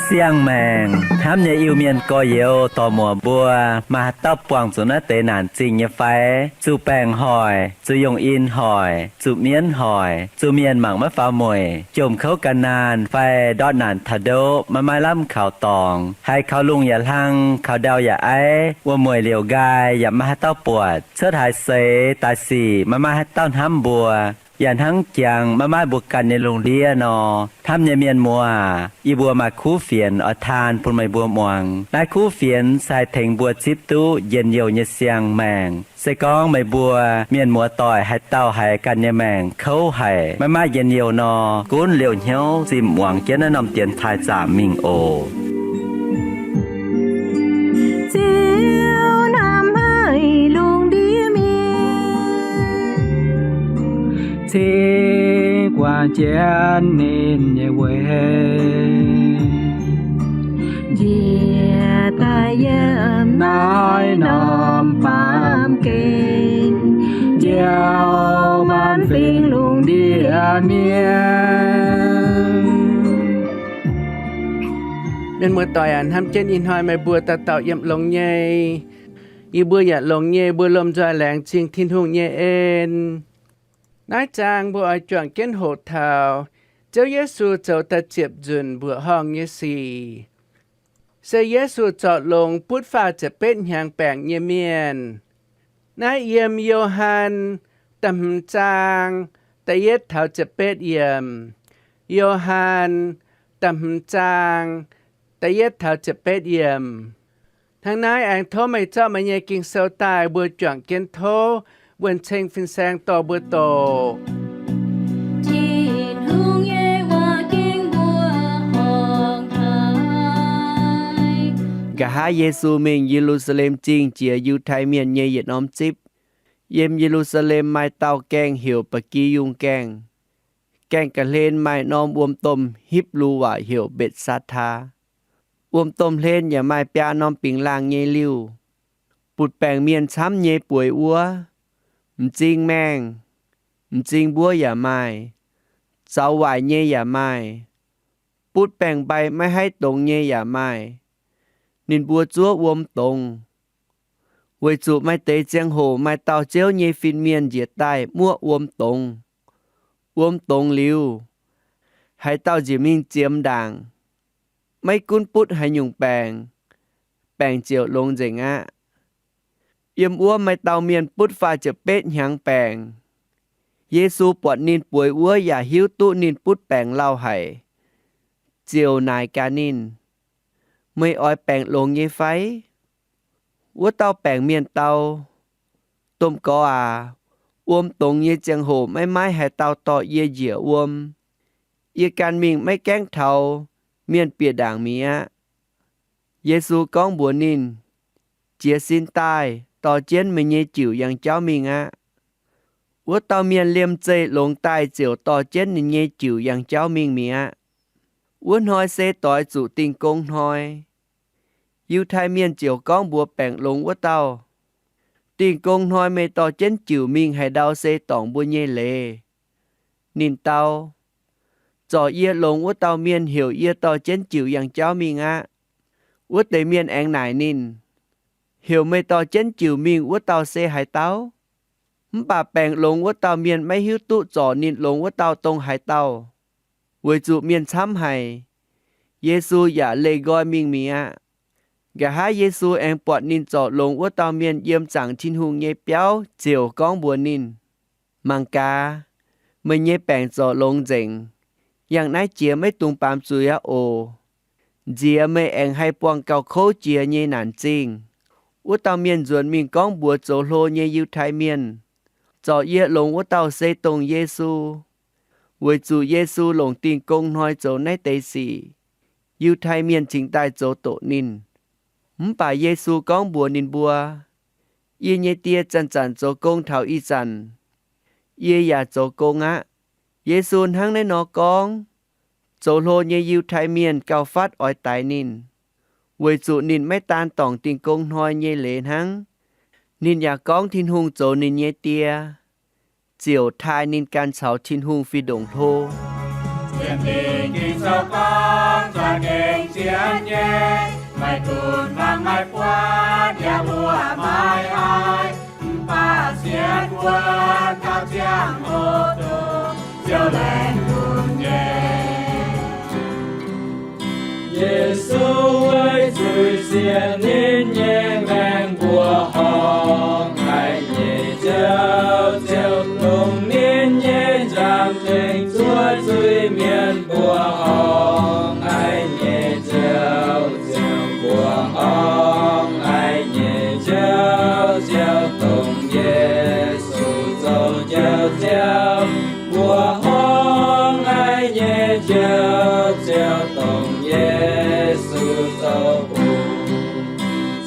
Siang-maengc hnamv nyei Iu-Mienh gorx-youz dorc-muoc mbuo, maaih haaix dauh buangh zuqc naaiv deix naanc zingh nyei fai? Zuqc baengc hoic, zuqc yongh in hoic, zuqc mienv hoic, zuqc mienh mangc maiv faaux mueic, jomc kouv gan naanh fai ndortv naanc taux ndoqv maiv maaih lamh kaux dorngx, haiz kaux lungh yaac hlang, kaux ndau yaac aiv, wuom-mueic liouc nqaai yaac maiv maaih haaix dauh buatc, cuotv haaix seix daaih sic maiv maaih haaix dauh hnamv mbuo, yaac hnangv jangx maiv maaih mbuo ganh nyei lungh ndiev nor, hnamv nyei mienh muoz, yie mbuo maaih kuv fienx oix taan bun meih mbuo muangx. Naaiv kuv fienx se haih tengx mbuo zipv duqv njien-youh nyei siang-maengc. Se gorngv meih mbuo mienh muoz-doic haaix dauh haiz ganh nyei maengc kouv haic, maiv maaih njien-youh nor, gunv liouh hnyouv zinh muangx jienv naaiv norm dienx taaih zaamc mingh oc. Ziouv hnamv haic lungh ndiev mienh, cingx guangc jienv ninh nyei weic, njiec daaih yiem naaiv norm baamh gen, njoux maanc fingx lungh ndiev mienh. Mienh muoz-doic aac, hnamv jienv ih hnoi meih mbuo dauh dauh yiem longx nyei. Yie mbuo yaac longx nyei, mbuo lomh nzoih laengz zingh Tin-Hungh nyei en. Naaiv zaang mbuo oix juangc jienv hoqc taux Ziouv Yesu zoux da'ziepc nzunc mbuoqc horngh nyei sic, se Yesu zorc longx butv faah ziepc betv hnyangx baengc nyei mienh. Naaiv yiem Yo^han da'hmz zaang da'yietv taux ziepc betv yiemc. Yo^han da'hmz zaang da'yietv taux ziepc betv yiemc. Hnangv naaiv aengx tov meih zorqv meih nyei Ging-Sou daaih, mbuo juangc jienv tov wuonh ceng fin-saeng dorh mbuo doqc. Tin-Hungh nyei waac ging mbuo horngc haic. Nqa'haav Yesu mingh Ye^lu^saa^lem Zingh jiex Yiutai Mienh nyei yietc norm zipv. Yiem Ye^lu^saa^lem maaih dauh gaengh heuc Ba'gi Yungh Gaengh. Gaengh ga'hlen maaih norm wuom domh Hipv^lu waac heuc Mbetc^saa^taa. Wuom domh hlen yaac maaih biaa norm bingx laangh nyei liuh. Butc baengc mienh camv nyei bueix wuov, m'zing maengh, m'zing mbuov yaac maaih, zaux waaic nyei yaac maaih, butv baengc mbai maiv haih dongz nyei yaac maaih. Ninh mbuo zuov wuom dongz, weic zuqc maaih deix ziangh hoc maaih dauh Ziouv nyei fin-mienh njiec daaih muoqv wuom dongz. Wuom dongz liuz, haaix dauh njiec mingh ziemx ndaangc, maiv gunv butv haaix nyungc baengc, baengc ziouc longx nzengc aqv. Yiem wuov maaih dauh mienh butv faah ziepc betv hnyangx baengc. Yesu buatc ninh bueix wuov yaac hiuv duqv ninh butv baengc lauh haic, ziouc naaic gaax ninh, Meih oix baengc longx nyei fai? Wuov dauh baengc mienh dau, Domh Gorx aac, wuom dongz nyei ziangh hoc maiv maaih haaix dauh dorh yie njiec wuom. Yie gan mingh maiv gaengh taux mienh bieqc ndaangc mi'aqv. Yesu gorngv mbuox ninh, Jiez sin daaih, dorh jienv meih nyei jiuc yangh jauv mingh aqv. Wuov dauh mienh liemh zeih longx daaih ziouc dorh jienv ninh nyei jiuc yangh jauv mingh mi'aqv. Wuov hnoi se doix zuqc Dingh Gong Hnoi. Yiutai Mienh ziouc gorngv mbuox baengc longx wuov dauh, Dingh Gong Hnoi meih dorh jienv jiuc mingh haaix ndau se dorngc mbuo nyei leiz? Ninh dau, Zorc yie longx wuov dauh mienh heuc yie dorh jienv jiuc yangh jauv mingh aqv. Wuov deix mienh aengx naaic ninh, Heuc meih dorh jienv jiuc mingh wuov dauh se haaix dauh? Mv baac baengc longx wuov dauh mienh maiv hiuv duqv zorc ninh longx wuov dauh dongh haaix dauh, weic zuqc mienh camv haic. Yesu yaac leih nqoi mingh mi'aqv. Nqa'haav Yesu aengx buatc ninh zorc longx wuov dauh mienh yiem zaangc Tin-Hungh nyei biauv ziouc gorngv mbuox ninh, Mangc gaax, meih nyei baengc zorc longx nzengc. Yangh naaiv jiex maiv dungx baamz zuiz aqv oc. Nziex meih aengx haih buangh gauh kouv jiex nyei naanc zingh. Wuov dauh mienh nzuonx mingh gorngv mbuox zoux hlo nyei Yiutai Mienh, Zorc yie longx wuov dauh se dongh Yesu. Weic zuqc Yesu longc Dingh Gong Hnoi zoux naaiv deix sic, Yiutai Mienh cingx daaih zoux doqc ninh. Mv baac Yesu gorngv mbuox ninh mbuo, Yie nyei Die zanc-zanc zoux gong taux ih zanc, yie yaac zoux gong aqv. Yesu hnangv naaiv nor gorngv, zoux hlo nyei Yiutai Mienh gauh fatv oix daix ninh, weic zuqc ninh maiv daan dorngc Dingh Gong Hnoi nyei leiz hnangv. Ninh yaac gorngv Tin-Hungh zoux ninh nyei Die, ziouc taaih ninh ganh caux Tin-Hungh fih ndongc hlo. Sienx Lingh Ging-Sou gorngv, za'gengh sienx nyei, maiv gunv hmuangx maiv buatc yaac mbuoqc maiv haiz, mv baac sienx wuov taux ziangh hoc dongh Ziouv laengz bun nyei. Yesu weic zuiz-sieqv ninh nyei maengc mbuoqc horngh, haiz nyei Ziouv ziouc dongh ninh nyei nzangc tengx zuov zuiz-mienh mbuoqc horngh. Haiz nyei Ziouv ziouc mbuoqc horngh, haiz nyei Ziouv ziouc dongh Yesu zoux Njoux Ziouv. Mbuoqc horngh, haiz nyei Ziouv ziouc dongh Yesu zoux hungh,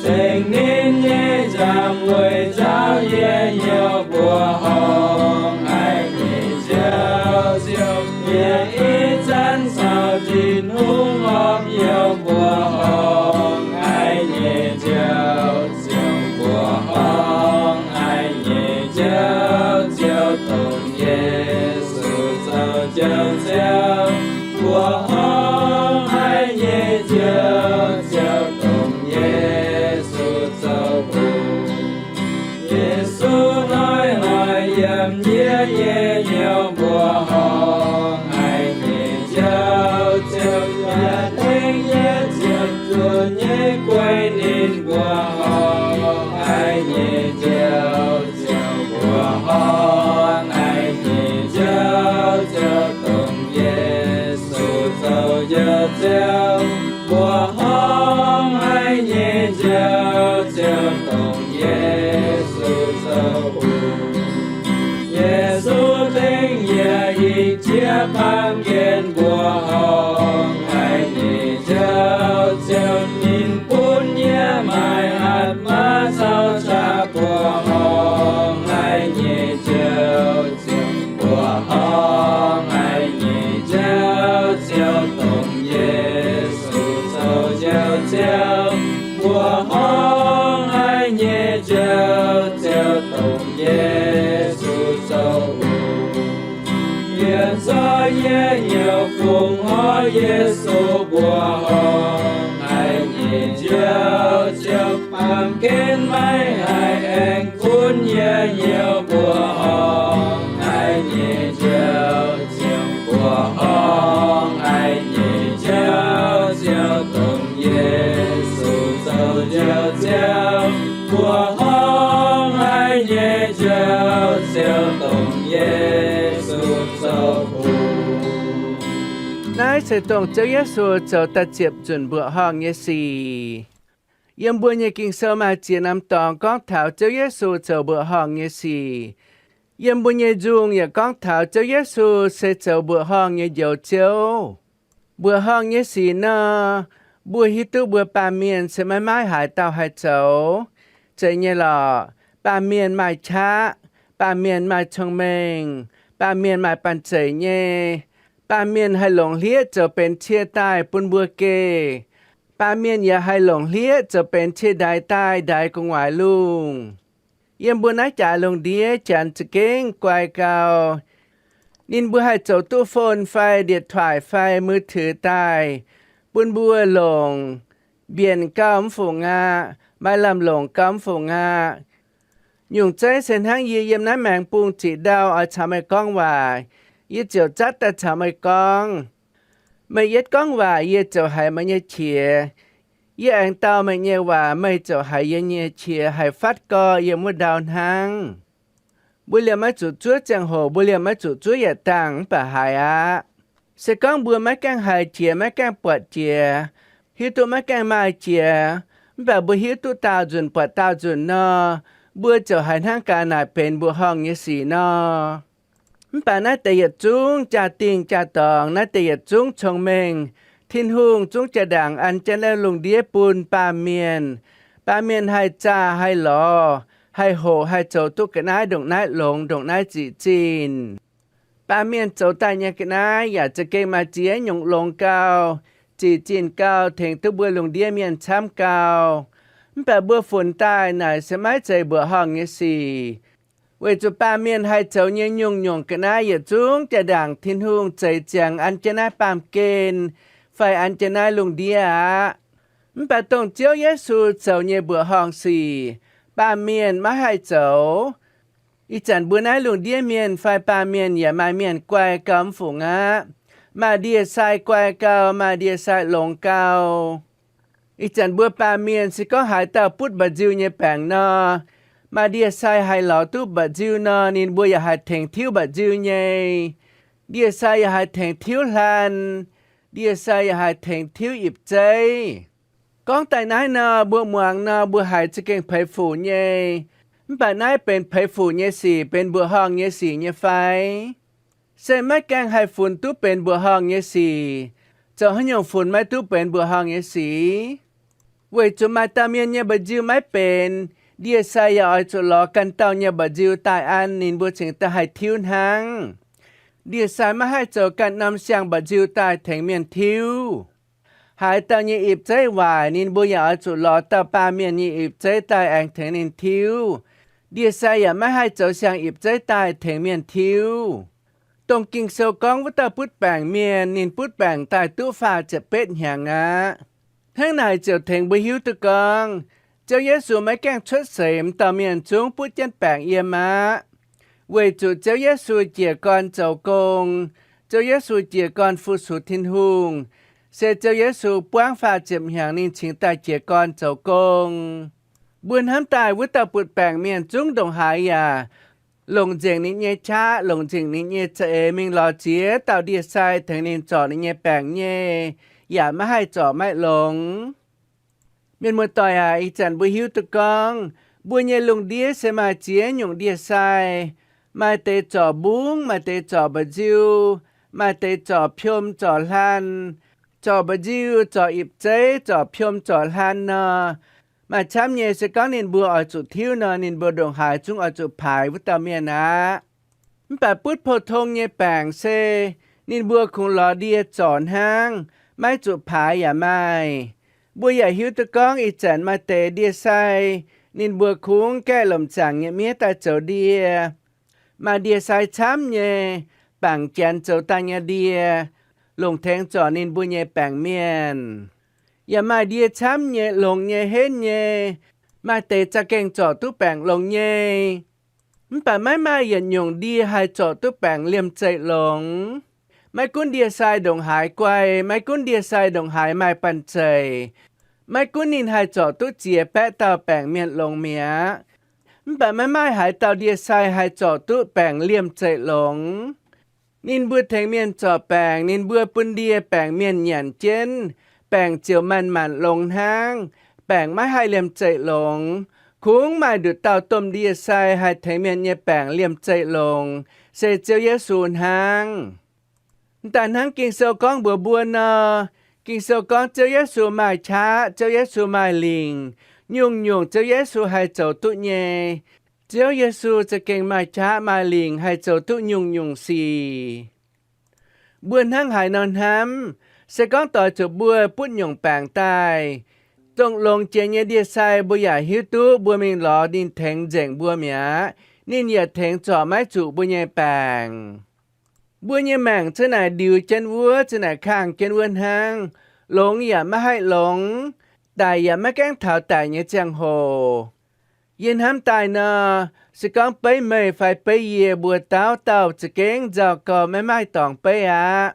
cingx ninh nyei nzangc weic nzauh yie hnyouv mbuoqc horngh. Haiz nyei Ziouv ziouc bieqc ih zanc caux Tin-Hungh horpc hnyouv mbuoqc horngh. Haiz nyei Ziouv ziouc mbuoqc horngh, haiz nyei Ziouv ziouc dongh Yesu zoux Njoux Ziouv. Mbuoqc horngh, haiz nyei Ziouv ziouc dongh Yesu zoux hungh. Yesu hnoi hnoi yiem yie nyei hnyouv mbuoqc horngh. Haiz nyei Ziouv ziouc yaac tengx yie ziepc zuoqc nyei guei ninh mbuoqc horngh. Haiz nyei Ziouv ziouc mbuoqc horngh, haiz nyei Ziouv ziouc dongh Yesu zoux Njoux Ziouv. Mbuoqc horngh, haiz nyei Ziouv ziouc dongh Yesu zoux hungh. Yesu tengx yie ih jiex baamh gen mbuoqc horngh. Haiz nyei Ziouv ziouc ninh bun yie maaih hatc maaz caux qaqv mbuoqc horngh. Haiz nyei Ziouv ziouc mbuoqc horngh, haiz nyei Ziouv ziouc dongh Yesu zoux Njoux Ziouv. Mbuoqc horngh, haiz nyei Ziouv ziouc dongh Yesu zoux hungh. Yie zorqv yie hnyouv fungx horv Yesu mbuoqc horngh. Haiz nyei Ziouv ziouc baamh gen maiv haih aengx gunv yie hnyouv mbuoqc horngh. Haiz nyei Ziouv ziouc mbuoqc horngh, haiz nyei Ziouv ziouc dongh Yesu zoux Njoux Ziouv. Mbuoqc horngh, haiz nyei Ziouv ziouc dongh Yesu zoux hungh. Naaiv se dongh Ziouv Yesu zoux da'ziepc nzunc mbuoqc horngh nyei sic. Yiem mbuo nyei Ging-Sou maaih ziex norm dorngx gorngv taux Ziouv Yesu zoux mbuoqc horngh nyei sic. Yiem mbuo nyei nzung yaac gorngv taux Ziouv Yesu se zoux mbuoqc horngh nyei Njoux Ziouv. Mbuoqc horngh nyei sic nor, mbuo hiuv duqv mbuo baamh mienh se maiv maaih haaix dauh haih zoux. Zeiz nyei lorqc, baamh mienh maaih qaqv, baamh mienh maaih cong-mengh, baamh mienh maaih banh zeic nyei. Baamh mienh haih longc hlieqv zoux benx cie daaih bun mbuo geh. Baamh mienh yaac haih longc hlieqv zoux benx cie ndaix daaih ndaix gu'nguaaic lungh. Yiem mbuo naaiv jaaix lungh ndiev Janx za'gengh guai gau. Ninh mbuo haih zoux duqv phone fai điện thoại faiมือถือdaaih bun mbuo longc mbienc gauh mv fungc aqv, maaih lamh longc gauh mv fungc aqv. Nyungc zeiv se hnangv yie yiem naaiv maengx bung ziqc ndau oix caux meih gorngv waac, yie ziouc zatv daaih caux meih gorngv. Meih yietv gorngv waac yie ziouc haiz meih nyei qiex. Yie aengx dau meih nyei waac meih ziouc haiz yie nyei qiex haih fatv gorx yiem wuov ndau hnangv. Mbuo liemh maiv zuqc zuov ziangh hoc, mbuo liemh maiv zuqc zuov yietc dangh mv baac haiz aqv. Se gorngv mbuo maiv gaengh haiz jiex, maiv gaengh buatc jiex, hiuv duqv maiv gaengh maaih jiex, mv baac mbuo hiuv duqv daauh nzunc buatc daauh nzunc nor, mbuo ziouc haiz hnangv gaax naaic benx mbuoqc horngh nyei sic nor. Mv baac naaiv deix yietc zungv jaa-dingh jaa-dorngx, naaiv deix yietc zungv cong-mengh, Tin-Hungh zungv jaa-ndaangc an jienv naaiv lungh ndiev bun baamh mienh. Baamh mienh haih zaah, haih lorz, haih hoqc, haih zoux duqv ga'naaiv ndongc naaiv longx, ndongc naaiv ziqc zinh. Baamh mienh zoux daaih nyei ga'naaiv yaac za'gengh maaih ziex nyungc longx gau, zic zinh gau, tengx duqv mbuo lungh ndiev mienh camv gau. Mv baac mbuo funx daaih naaic se maiv zeiz mbuoqc horngh nyei sic, weic zuqc baamh mienh haih zoux nyei nyungc-nyungc ga'naaiv yietc zungv jaa-ndaangc Tin-Hungh zeix ziangx an jienv naaiv baamh gen fai an jienv naaiv lungh ndiev aqv. Mv baac dongh Ziouv Yesu zoux nyei mbuoqc horngh sic, baamh mienh maiv haih zoux. Ih zanc mbuo naaiv lungh ndiev mienh fai baamh mienh yaac maaih mienh guai gau mv fungc aqv. Maaih ndie-sai guai gau, maaih ndie-sai longx gau. Ih zanc mbuo baamh mienh se gorngv haaix dauh butv mba'nziu nyei baengc nor, maaih ndie-sai haih lorz duqv mba'nziu nor, ninh mbuo yaac haih tengx tiuv mba'nziu nyei. Ndie-sai yaac haih tengx tiuv hlan. Ndie-sai yaac haih tengx tiuv ipv zeiv. Gorngv daaih naaiv nor, mbuo muangx nor, mbuo haiz za'gengh peix fuc nyei. Mv baac naaiv benx peix fuc nyei sic, benx mbuoqc horngh nyei sic nyei fai? Se maiv gaengh haih funx duqv benx mbuoqc horngh nyei sic. Zoux haaix nyungc funx maiv duqv benx mbuoqc horngh nyei sic? Weic zuqc maaih dauh mienh nyei mba'nziu maiv benx, ndie-sai yaac oix zuqc lorz ganh dauh nyei mba'nziu daaih an ninh mbuo cingx daaih haih tiuv hnangv. Ndie-sai maiv haih zoux ganh norm siang mba'nziu daaih tengx mienh tiuv. Haaix dauh nyei ipv zeiv waaic, ninh mbuo yaac oix zuqc lorz dauh baamh mienh nyei ipv zeiv daaih aengx tengx ninh tiuv. Ndie-sai yaac maiv haih zoux siang ipv zeiv daaih tengx mienh tiuv. Dongh Ging-Sou gorngv wuov dauh butv baengc mienh, ninh butv baengc daaih duqv faah ziepc betv hnyangx aqv. Hnangv naaic ziouc tengx mbuo hiuv duqv gorngv, Ziouv Yesu maiv gaengh cuotv seix m'dauh mienh zungv butv jienv baengc yiem aqv. Weic zuqc Ziouv Yesu jiez gorn zoux gong, Ziouv Yesu jiez gorn fu-sux Tin-Hungh, se Ziouv Yesu buangv faah ziepc hnyangx ninh cingx daaih jiez gorn zoux gong. Mbuo hnamv daaih wuov dauh butv baengc mienh zungv ndongc haaix yaac longc nzengc ninh nyei qaqv, longc nzengc ninh nyei za'eix mingh lorz ziex dauh ndie-sai tengx ninh zorc ninh nyei baengc nyei, yaac maiv haih zorc maiv longx. Mienh muoz-doic aac, ih zanc mbuo hiuv duqv gorngv mbuo nyei lungh ndiev se maaih ziex nyungc ndie-sai. Maaih deix zorc mbungv, maaih deix zorc mba'nziu, maaih deix zorc piom zorc hlan, zorc mba'nziu, zorc ipv zeiv, zorc piom zorc hlan nor. Maaih camv nyei se gorngv ninh mbuo oix zuqc tiuv nor, ninh mbuo ndongc haaix zungv oix zuqc paaix wuov dauh mienh aqv. Mv baac butv pou-tong nyei baengc se ninh mbuo kungx lorz ndie zorc hnangv, maiv zuqc paaix yaac maaih. Mbuo yaac hiuv duqv gorngv ih zanc maaih deix ndie-sai, ninh mbuo kungx gaeqv lomc zaangc nyei miev daaih zoux ndie. Maaih ndie-sai camv nyei, bangc janx zoux daaih nyei ndie, longc tengx zorc ninh mbuo nyei baengc mienh. Yaac maaih ndie camv nyei, longx nyei, henv nyei, maaih deix za'gengh zorc duqv baengc longx nyei. Mv baac maiv maaih yietc nyungc ndie haih zorc duqv baengc liemh zeih longx. Maiv gunv ndie-sai ndongc haaix guai, maiv gunv ndie-sai ndongc haaix maaih banh zeic, maiv gunv ninh haih zorc duqv ziex baeqv dauh baengc mienh longx mi'aqv, mv baac maiv maaih haaix dauh ndie-sai haih zorc duqv baengc liemh zeih longx. Ninh mbuo tengx mienh zorc baengc, ninh mbuo bun ndie baengc mienh nyanc jienv, baengc ziouc manc-manc longx hnangv, baengc maiv haih liemh zeih longx. Kungx maaih nduqc dauh domh ndie-sai haih tengx mienh nyei baengc liemh zeih longx, se Ziouv Yesu hnangv. Mv daaih hnangv Ging-Sou gorngv mbuox mbuo nor, Ging-Sou gorngv Ziouv Yesu maaih qaqv, Ziouv Yesu maaih lingc, nyungc-nyungc Ziouv Yesu haih zoux duqv nyei. Ziouv Yesu za'gengh maaih qaqv maaih lingc haih zoux duqv nyungc-nyungc sic. Mbuo hnangv haaix nor hnamv, se gorngv doix zuqc mbuo butv nyungc baengc daaih, dongh longx jiex nyei ndie-sai mbuo yaac hiuv duqv mbuo mingh lorz ninh tengx nzengc mbuo mi'aqv. Ninh yaac tengx zorc maiv zuqc mbuo nyei baengc. Mbuo nyei maengc za'naaic ndiux jienv wuov, za'naaic kangh jienv wuov hnangv, longx yaac maiv haih longx, daic yaac maiv gaengh taux daic nyei ziangh hoc. Yie hnamv daaih nor, se gorngv beiv meih fai beiv yie mbuo dauh dauh za'gengh nzauh gau maiv maaih dorngx beiv aqv.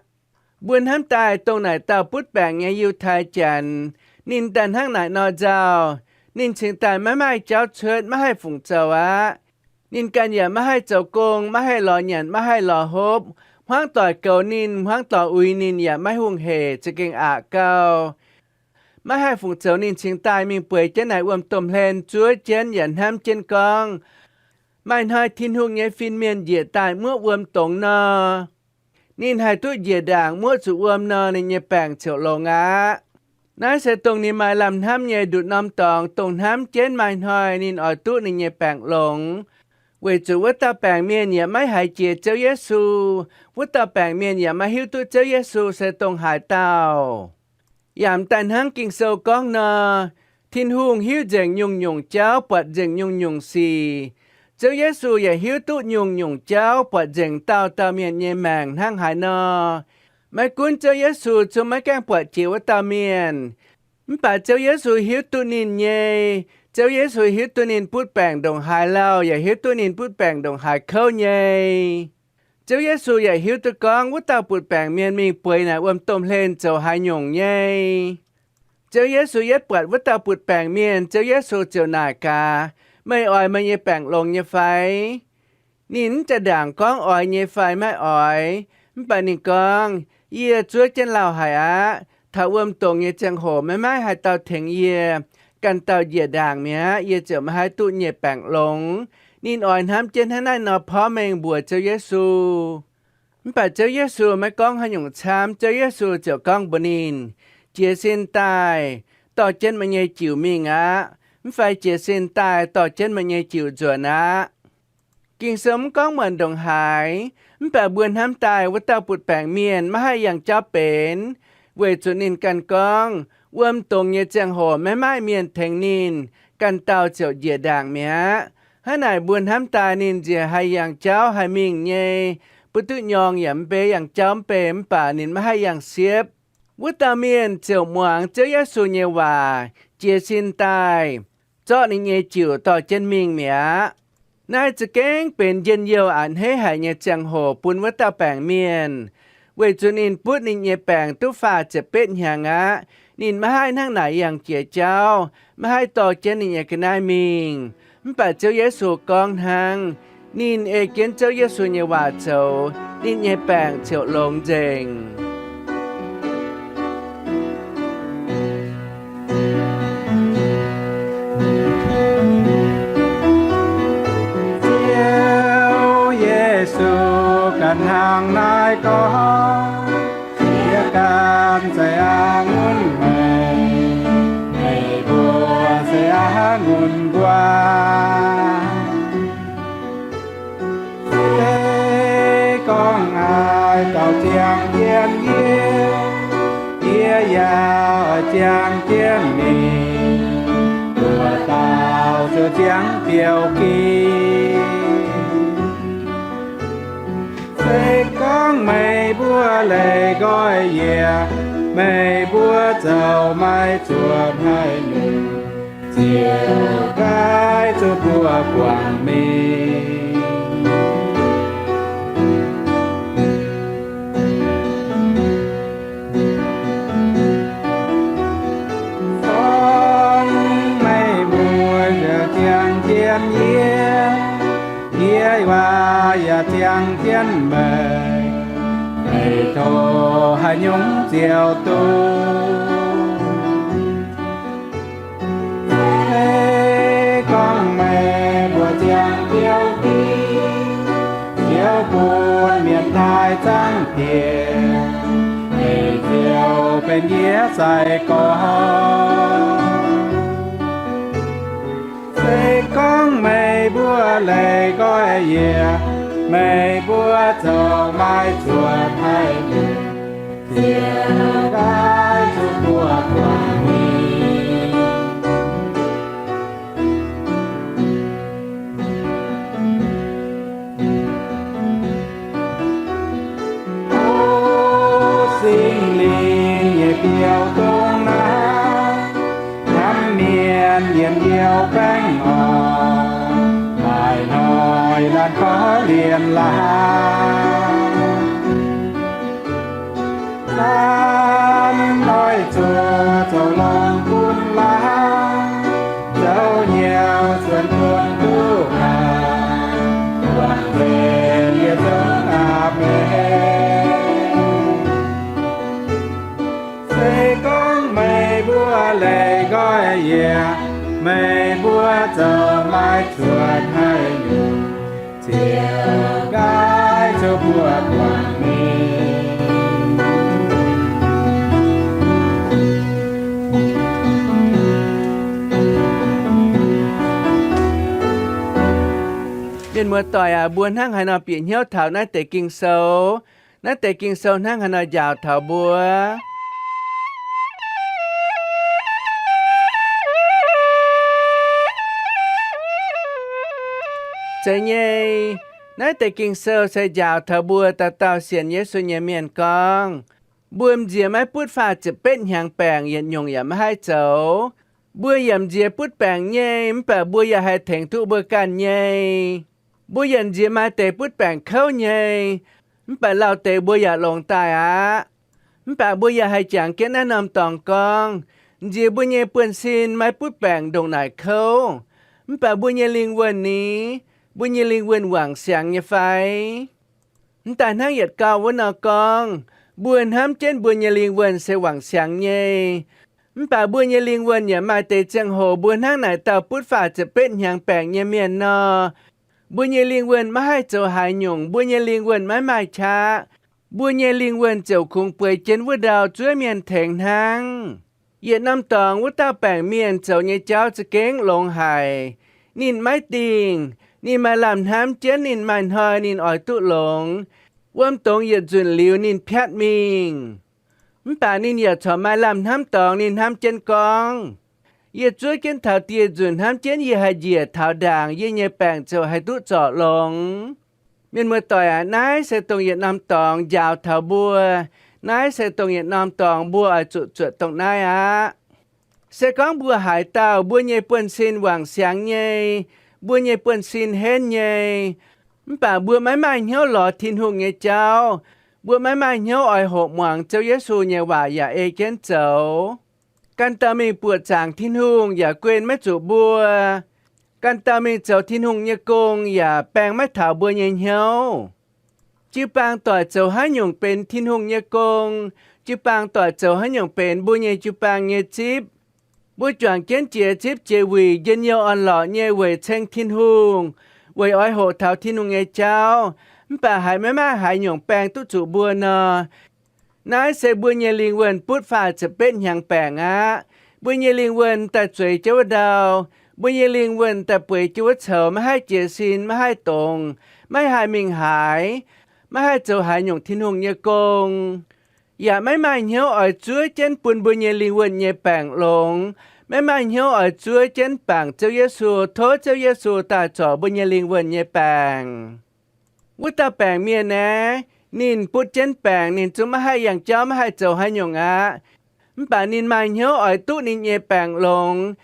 Mbuo hnamv daaih dongh naaic dauh butv baengc nyei Yiutai Janx, ninh daaih hnangv naaic nor nzauh, ninh cingx daaih maiv maaih jauv cuotv, maiv haih fungc zoux aqv. Ninh ganh yaac maiv haih zoux gong, maiv haih lorz nyanc, maiv haih lorz hopv. Hmuangv doic goux ninh, hmuangv doic uix ninh yaac maiv hungh hec, za'gengh aqc gau. Maiv haih fungc zoux ninh cingx daaih mingh bueix jienv naaic wuom-domh hlen zuov jienv yaac hnamv jienv gorngv, maaih hnoi Tin-Hungh nyei fin-mienh njiec daaih muoqv wuom dongz nor, ninh haih duqv njiec ndaangc muoqv zuqc wuom nor, ninh nyei baengc ziouc longx aqv. Naaiv se dongh ninh maaih lamh hnamv nyei nduqc norm dorngx, dongh hnamv jienv maaih hnoi ninh oix duqv ninh nyei baengc longx. Weic zuqc wuov dauh baengc mienh yaac maiv haiz jiex Ziouv Yesu. Wuov dauh baengc mienh yaac maiv hiuv duqv Ziouv Yesu se dongh haaix dauh. Yaac m'daaih hnangv Ging-Sou gorngv nor, Tin-Hungh hiuv nzengc nyungc-nyungc jauv, buatc nzengc nyungc-nyungc sic. Ziouv Yesu yaac hiuv duqv nyungc-nyungc jauv, buatc nzengc dauh dauh mienh nyei maengc hnangv haaix nor. Maiv gunv Ziouv Yesu zungv maiv gaengh buatc jiex wuov dauh mienh, mv baac Ziouv Yesu hiuv duqv ninh nyei. Ziouv Yesu hiuv duqv ninh butv baengc ndongc haaix lauh, yaac hiuv duqv ninh butv baengc ndongc haaix kouv nyei. Ziouv Yesu yaac hiuv duqv gorngv wuov dauh butv baengc mienh mingh bueix naaic wuom-domh hlen zoux haaix nyungc nyei. Ziouv Yesu yietv buatc wuov dauh butv baengc mienh, Ziouv Yesu ziouc naaic gaax, Meih oix meih nyei baengc longx nyei fai? Ninh mv jaa-ndaangc gorngv oix nyei fai maiv oix, mv baac ninh gorngv, Yie zuov jienv lauh haic aqv. Taux wuom-dongx nyei ziangh hoc maiv maaih haaix dauh tengx yie. Ganh dauh njiec ndaangc mi'aqv, yie ziouc maiv haih duqv nyei baengc longx. Ninh oix hnamv jienv hnangv naaiv nor porv mengh mbuox Ziouv Yesu. Mv baac Ziouv Yesu maiv gorngv haaix nyungc camv. Ziouv Yesu ziouc gorngv mbuox ninh, Jiez sin daaih, dorh jienv meih nyei jiuc mingh aqv. Mv fai jiez sin daaih, dorh jienv meih nyei jiuc nzuonx aqv. Ging-Sou mv gorngv muonc ndongc haaix, mv baac mbuo hnamv daaih wuov dauh butv-baengc mienh maiv haih yangh jauv benx, weic zuqc ninh ganh gorngv, wuom-dongx nyei ziangh hoc maiv maaih mienh tengx ninh, ganh dauh ziouc njiec ndaangc mi'aqv. Hnangv naaic mbuo hnamv daaih ninh nziex haih yangh jauv haih mingh nyei, butv duqv nyorng yaac mv bei, yangh jauv mv bei, mv baac ninh maiv haih yangh siepv. Wuov dauh mienh ziouc muangx Ziouv Yesu nyei waac, jiez sin daaih, zorqv ninh nyei jiuc dorh jienv mingh mi'aqv. Naaiv za'gengh benx njien-youh a'hneiv haic nyei ziangh hoc bun wuov dauh baengc mienh, weic zuqc ninh butv ninh nyei baengc duqv faah ziepc betv hnyangx aqv. Ninh maiv haih hnangv naaic yangh jiex jauv, maiv haih dorh jienv ninh nyei ga'naaiv mingh. Mv baac Ziouv Yesu gorngv hnangv, ninh ei jienv Ziouv Yesu nyei waac zoux, ninh nyei baengc ziouc longx nzengc. Ziouv Yesu ganh hnangv naaiv gorngv, Yie ganh se a'ngunc meih, meih mbuo se a'ngunc nquaah. Se gorngv haaix dauh ziangh jienv yie, yie yaac oix ziangh jienv ninh. Nduov dauh ziouc ziangh biouv-giv. Se gorngv meih mbuo leih nqoi yie, meih mbuo zoux maiv zuotc haaix nyungc, ziouc nqaix zuqc mbuo guangc mingh. Gorngv meih mbuo yaac ziangh jienv yie, yie yaac ziangh jienv meih, meih tov haaix nyungc ziouc duqv. Se gorngv meih mbuo ziangh biouv-giv, ziouc bun mienh taaih zangv diex, meih ziouc benx yie sai-gorx. Se gorngv meih mbuo leih nqoi yie, meih mbuo zoux maiv zuotc haaix nyungc, ziouc nqaix zuqc mbuo guangc mingh. O Singx Lingh nyei biauv dongh naaiv, hnamv mienh yienc youh baengh orn, maaih hnoi laanh gorx lienx laangz. Laanh noic zuoqc zoux longx bun laangz, zoux hnyouv zuonx bun duqv haic, guangc nzengc yietc zungv aqv benx. Se gorngv meih mbuo leih nqoi yie, meih mbuo zoux maiv zuotc haaix nyungc, ziouc nqaix zuqc mbuo guangc mingh. Muoz-doic aac, mbuo hnangv haaix nor bieqc hnyouv taux naaiv deix Ging-Sou? Naaiv deix Ging-Sou hnangv haaix nor njaaux taux mbuo? Zeiz nyei, naaiv deix Ging-Sou se njaaux taux mbuo dauh dauh sienx Yesu nyei mienh gorngv, mbuo m'nziex maiv butv faah ziepc betv hnyangx baengc yietc nyungc yaac maiv haih zoux. Mbuo yaac m'nziex butv baengc nyei, mv baac mbuo yaac haih tengx duqv mbuo ganh nyei. Mbuo yaac m'nziex maaih deix butv baengc kouv nyei, mv baac lauh deix mbuo yaac longx daaih aqv. Mv baac mbuo yaac haih jangx jienv naaiv norm dorngx gorngv, m'nziex mbuo nyei buonv-sin maiv butv baengc ndongc naaic kouv, mv baac mbuo nyei lingh wuonh ni, mbuo nyei lingh wuonh wangc siangx nyei fai? Mv daaih hnangv yietc gau wuov nor gorngv, mbuo hnamv jienv mbuo nyei lingh wuonh se wangc siangx nyei, mv baac mbuo nyei lingh wuonh yaac maaih deix ziangh hoc mbuo hnangv naaic dauh butv faah ziepc betv hnyangx baengc nyei mienh nor, mbuo nyei lingh wuonh maiv haih zoux haaix nyungc, mbuo nyei lingh wuonh maiv maaih qaqv. Mbuo nyei lingh wuonh ziouc kungx bueix jienv wuov ndau zuov mienh tengx hnangv. Yietc norm dorngx wuov dauh baengc mienh zoux nyei jauv za'gengh longx haic. Ninh maiv dingh. Ninh maaih lamh hnamv jienv ninh maaih hnoi ninh oix duqv longx. Wuom dongz yietc nzunc liuz ninh piatv mingh. Mv baac ninh yaac corc maaih lamh hnamv dorngx ninh hnamv jienv gorngv, yie zuov jienv taux dieh nzunc hnamv jienv yie haih njiec taux ndaangc, yie nyei baengc ziouc haih duqv zorc longx. Mienh muoz-doic aac, naaiv se dongh yietc norm dorngx njaaux taux mbuo. Naaiv se dongh yietc norm dorngx mbuo oix zuqc zuotc dongh naaiv aqv. Se gorngv mbuo haaix dauh mbuo nyei buonv-sin wangc siangx nyei, mbuo nyei buonv-sin henv nyei, mv baac mbuo maiv maaih hnyouv lorz Tin-Hungh nyei jauv, mbuo maiv maaih hnyouv oix hoqc muangx Ziouv Yesu nyei waac yaac ei jienv zoux, ganh dauh mingh buoqc zaangc Tin-Hungh yaac guen maiv zuqc mbuo. Ganh dauh mingh zoux Tin-Hungh nyei gong yaac baeng maiv taux mbuo nyei hnyouv. Jiu-baang doic zoux haaix nyungc benx Tin-Hungh nyei gong, jiu-baang doic zoux haaix nyungc benx mbuo nyei jiu-baang nyei zipv. Mbuo juangc jienv jiex zipv jiex wuic njien-youh orn-lorqc nyei weic ceng Tin-Hungh, weic oix hoqc taux Tin-Hungh nyei jauv, mv baac haiz maiv maaih haaix nyungc baeng duqv zuqc mbuo nor, naaiv se mbuo nyei lingh wuonh butv faah ziepc betv hnyangx baengc aqv. Mbuo nyei lingh wuonh daaih zueiz jienv wuov ndau. Mbuo nyei lingh wuonh daaih bueix jienv wuov coux, maiv haih jiez sin, maiv haih dongz, maiv haih mingh haaix, maiv haih zoux haaix nyungc Tin-Hungh nyei gong, yaac maiv maaih hnyouv oix zuov jienv bun mbuo nyei lingh wuonh nyei baengc longx, maiv maaih hnyouv oix zuov jienv bangc Ziouv Yesu, tov Ziouv Yesu daaih zorc mbuo nyei lingh wuonh nyei baengc. Wuov dauh baengc mienh naaiv, ninh butv jienv baengc, ninh zungv maiv haih yangh jauv, maiv haih zoux haaix nyungc aqv. Mv baac ninh maaih hnyouv oix duqv ninh nyei baengc longx.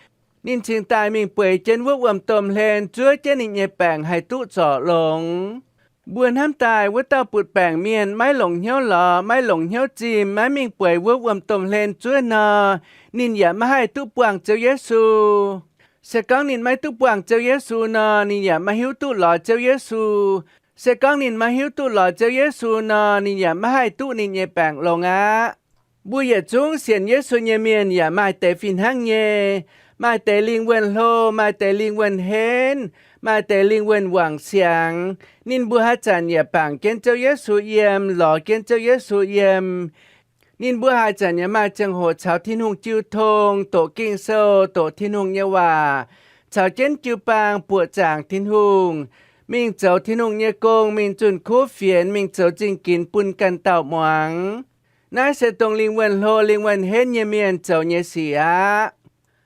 Ninh cingx daaih mingh bueix jienv wuov wuom-domh hlen, zuov jienv ninh nyei baengc haih duqv zorc longx. Mbuo hnamv daaih wuov dauh butv baengc mienh maiv longc hnyouv lorz, maiv longc hnyouv zimh, maiv mingh bueix wuov wuom-domh hlen zuov nor, ninh yaac maiv haih duqv buangh Ziouv Yesu. Se gorngv ninh maiv duqv buangh Ziouv Yesu nor, ninh yaac maiv hiuv duqv lorz Ziouv Yesu. Se gorngv ninh maiv hiuv duqv lorz Ziouv Yesu nor, ninh yaac maiv haih duqv ninh nyei baengc longx aqv. Mbuo yietc zungv sienx Yesu nyei mienh yaac maaih deix fih hnangv nyei. Maaih deix lingh wuonh hlo, maaih deix lingh wuonh henv, maaih deix lingh wuonh wangc siangx. Ninh mbuo haaix zanc yaac bangc jienv Ziouv Yesu yiem, lorz jienv Ziouv Yesu yiem. Ninh mbuo haaix zanc yaac maaih ziangh hoc caux Tin-Hungh jiu tong, doqc Ging-Sou, doqc Tin-Hungh nyei waac, caux jienv jiu-baang buoqc zaangc Tin-Hungh, mingh zoux Tin-Hungh nyei gong, mingh zunh kuv fienx, mingh zoux zingh ginx bun ganh dauh muangx. Naaiv se dongh lingh wuonh hlo, lingh wuonh henv nyei mienh zoux nyei sic aqv.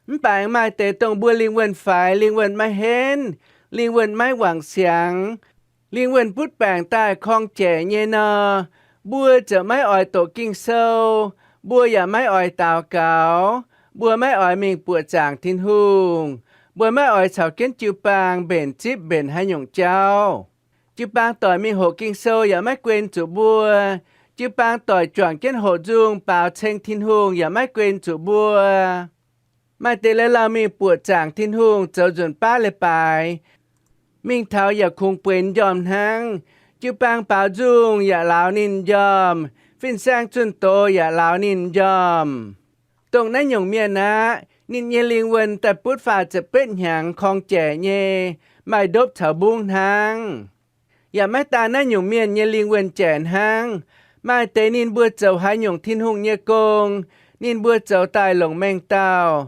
Mv baac aengx maaih deix dongh mbuo lingh wuonh faix, lingh wuonh maiv henv, lingh wuonh maiv wangc siangx, lingh wuonh butv baengc daaih korng-jaic nyei nor, mbuo ziouc maiv oix doqc Ging-Sou, mbuo yaac maiv oix daux gaux, mbuo maiv oix mingh buoqc zaangc Tin-Hungh, mbuo maiv oix caux jienv jiu-baang mbenc zipv mbenc haaix nyungc jauv. Jiu-baang doic mingh hoqc Ging-Sou yaac maiv guen zuqc mbuo. Jiu-baang doic juangc jienv hoqc nzung baaux ceng Tin-Hungh yaac maiv guen zuqc mbuo. Maaih deix lai lauh mingh buoqc zaangc Tin-Hungh zoux nzunc baav leiz-baaix, mingh taux yaac kungx bueix njormh hnangv. Jiu-baang baaux nzung yaac lauz ninh njormh, fin-saeng zunh doz yaac lauz ninh njormh. Dongh naaiv nyungc mienh aqv, ninh nyei lingh wuonh daaih butv faah ziepc betv hnyangx korng-jaic nyei, maaih ndopv caux mbungv hnangv. Yaac maiv daan naaiv nyungc mienh nyei lingh wuonh jaic hnangv. Maaih deix ninh mbuo zoux haaix nyungc Tin-Hungh nyei gong, ninh mbuo zoux daaih longc mengh dauh.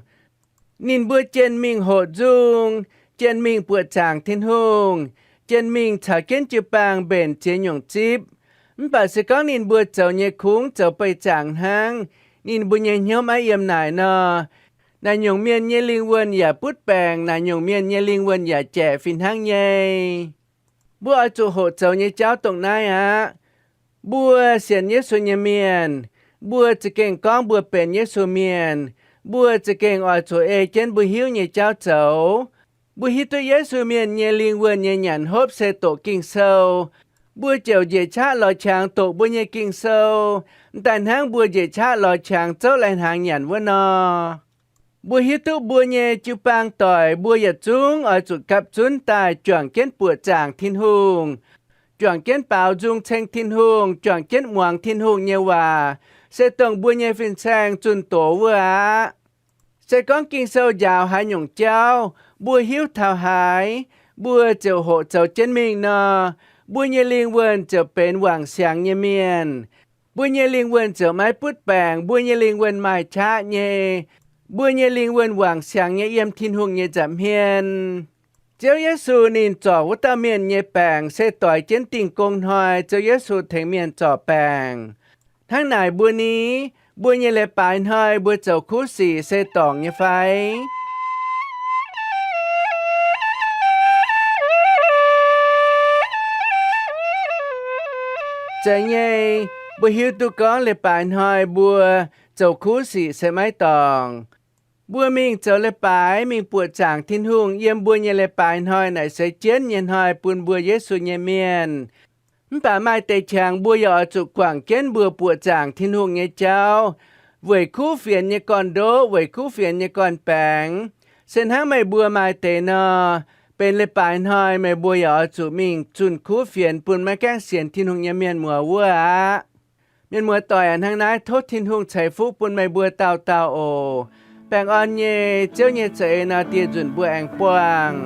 Ninh mbuo jienh mingh hoqc nzung, jienh mingh buoqc zaangc Tin-Hungh, jien mingh caux jienv jiu-baang mbenc ziex nyungc zipv. Mv baac se gorngv ninh mbuo zoux nyei kungx zoux beih zaangc hnangv, ninh mbuo nyei hnyouv maiv yiem naaic nor, naaic nyungc mienh nyei lingh wuonh yaac butv baengc, naaic nyungc mienh nyei lingh wuonh yaac jaeqc fih hnangv nyei. Mbuo oix zuqc hoqc zoux nyei jauv dongh naaiv aqv. Mbuo sienx Yesu nyei mienh, mbuo za'gengh gorngv mbuo benx Yesu mienh. Mbuo za'gengh oix zuqc ei jienv mbuo hiuv nyei jauv zoux. Mbuo hiuv duqv Yesu mienh nyei lingh wuonh nyei nyanc hopv se doqc Ging-Sou. Mbuo ziouc njiec qaqv lorz qangx doqc mbuo nyei Ging-Sou, m'daaih hnangv mbuo njiec qaqv lorz qangx zouv lai-hnaangx nyanc wuov nor. Mbuo hiuv duqv mbuo nyei jiu-baang doic mbuo yietc zungv oix zuqc gapv zunv daaih juangc jienv buoqc zaangc Tin-Hungh, juangc jienv baaux nzung ceng Tin-Hungh, juangc jienv muangx Tin-Hungh nyei waac, se dongh mbuo nyei fin-saeng zunh doz wuov aqv. Se gorngv Ging-Sou njaaux haaix nyungc jauv, mbuo hiuv taux haaix, mbuo ziouc hoqc zoux jienv mingh nor, mbuo nyei lingh wuonh ziouc benx wangc siangx nyei mienh. Mbuo nyei lingh wuonh ziouc maiv butv baengc, mbuo nyei lingh wuonh maaih qaqv nyei, mbuo nyei lingh wuonh wangc siangx nyei yiem Tin-Hungh nyei nza'hmien. Ziouv Yesu ninh zorc wuov dauh mienh nyei baengc se doix jienv Dingh Gong Hnoi Ziouv Yesu tengx mienh zorc baengc. Hnangv naaic mbuo ni, mbuo nyei leiz-baaix hnoi mbuo zoux kuv sic se dorngc nyei fai? Zeiz nyei, mbuo hiuv duqv gorngv leiz-baaix hnoi mbuo zoux kuv sic se maiv dorngc. Mbuo mingh zoux leiz-baaix, mingh buoqc zaangc Tin-Hungh yiem mbuo nyei leiz-baaix hnoi naaic se jienv nyei hnoi bun mbuo Yesu nyei mienh. Mv baac maaih deix qangx mbuo yaac oix zuqc guangc jienv mbuo buoqc zaangc Tin-Hungh nyei jauv, weic kuv fienx nyei gorn-ndoqv, weic kuv fienx nyei gorn-baengx. Se hnangv meih mbuo maaih deix nor, benx leiz-baaix hnoi meih mbuo yaac oix zuqc mingh zunh kuv fienx bun maiv gaengh sienx Tin-Hungh nyei mienh muoz wuov aqv. Mienh muoz doic aac, hnangv naaiv tov Tin-Hungh ceix fuqv bun meih mbuo dauh dauh oc. Baengh orn nyei, Ziouv nyei za'eix nor, dieh nzunc mbuo aengx buangh.